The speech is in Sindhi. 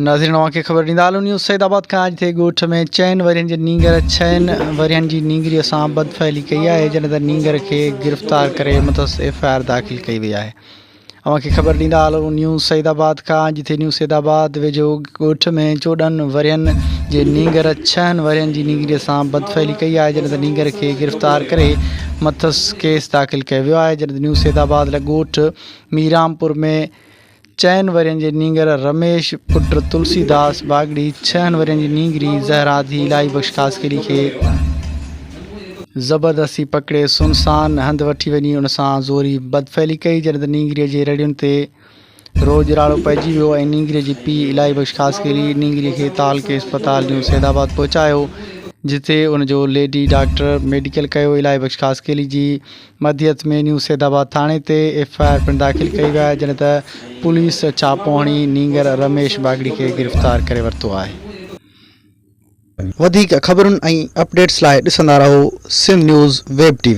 ناظرين اوهان کي خبر ڏيندا هلون نيوز سيد آباد کان جتي ڳوٺ ۾ چئن ورهين جي نينگر ڇهن ورهين جي نينگري سان بدفعلي ڪئي آهي جڏهن ته نينگر کي گرفتار ڪري مٿس ايف I R داخل ڪئي وئي آهي اوهان کي خبر ڏيندا هلون نيوز سيد آباد کان جتي نيوز سيد آباد ويجهو ڳوٺ ۾ 14 ورهين جي نينگر ڇهن ورهين جي نينگري سان بدفعلي ڪئي آهي جڏهن ته نينگر کي گرفتار ڪري مٿس ڪيس داخل ڪيو ويو آهي جڏهن ته نيوز سيد آباد لڳ ڳوٺ ميرامپور ۾ چئن ورهين جي نينگر رميش پٽ تلسي داس باگڙي ڇهن ورهين جي نينگري زهرا ڌيء الاهي بخش خاصخيلي کي زبردستي پڪڙي سنسان هنڌ وٺي وڃي ان سان زوري بدفعلي ڪئي جڏهن ته نينگريء جي رڙين تي روڄ راڙو پئجي ويو ۽ نينگريء جي پيء الاهي بخش خاصخيلي نينگريء کي تعلقي اسپتال نيو سيدآباد پهچايو جتي ان جو ليڊي ڊاڪٽر ميڊيڪل ڪيو الاهي بخش خاصخيلي جي مديت ۾ نيو سيد آباد ٿاڻي تي ايف I R پڻ داخل ڪئي وئي آهي جڏهن ته پوليس ڇاپو هڻي نينگر رميش باگڙي کي گرفتار ڪري ورتو آهي. وڌيڪ خبرن ۽ اپڊيٽس لاء ڏسندا رهو Sindh news web T V.